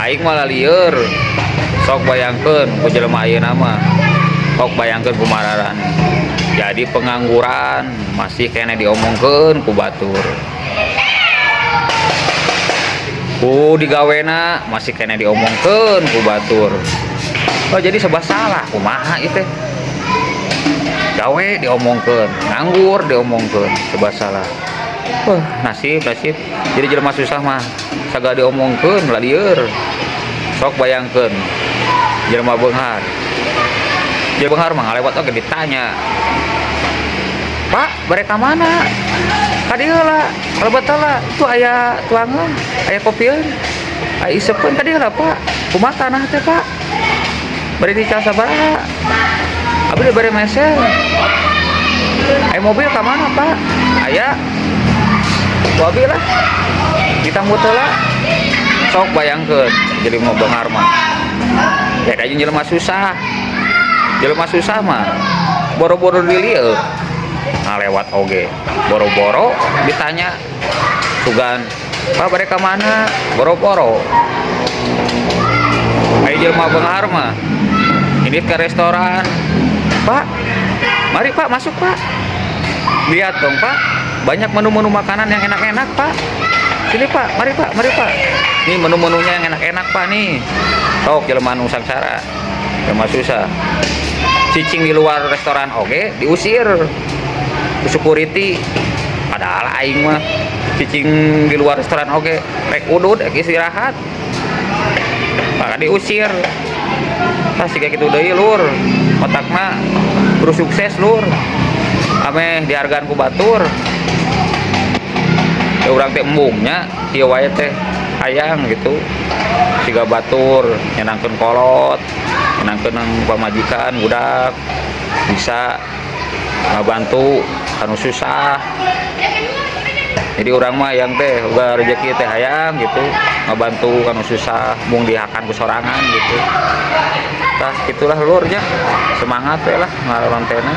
Aing malah lieur. Sok bayangkeun ku jelema ayeuna mah. Sok bayangkeun ku mararaneh. Jadi pengangguran masih keneh diomongkeun ku batur. Ku digawena masih keneh diomongkeun ku batur. Oh, jadi serba salah kumaha ieu teh. Gawe diomongkeun, nganggur diomongkeun, serba salah. Wah, nasib nasib. Jadi jelema susah mah sagala diomongkeun lah, lieur. Sok bayangkeun jelema beunghar. Jelema beunghar mah ngalewat oge ditanya. "Pak, bade ka mana?" "Ka dieu lah, kalebet heula. Itu aya tuangan, aya kopieun, aya iseupeun, ka dieu lah, Pak." "Kumaha tanah teh, Pak? Bade dical sabaraha?" "Abdi bade meser." "Aya mobil ka mana, Pak?" "Aya. Ku abi lah. Ditambut heula." Sok bayangkeun jelema beunghar mah. Beda jeung jelema susah. Jelema susah mah boro-boro dilieuk, ngalewat oge boro-boro ditanya sugan, "Pak, bade ka mana?" Boro-boro. Aya jelema beunghar mah ini ke restoran, "Pak, mari Pak, masuk Pak. Lihat dong Pak, banyak menu-menu makanan yang enak-enak, Pak. Sini Pak, mari Pak, mari Pak. Nih menu-menunya yang enak-enak, Pak, nih." Sok jelema nu sangsara. Jelema susah cicing di luar restoran oge diusir ku security. Padahal aing mah cicing di luar restoran oge rek udud, rek istirahat, maka diusir. Tah, siga kitu deui, lur. Otakna kudu sukses, lur, ameh dihargaan ku batur. Ya urang teh embungnya kieu wae teh hayang gitu siga batur, nyenangkeun kolot, nyenangkeun pamajikan, budak, bisa ngabantu kanu susah. Jadi urang mah yang teh uga rezeki teh hayang gitu ngabantu kanu susah, mung dihakan ku sorangan gitu. Tah, gitulah, lur, nya. Semangat we lah ngalontena.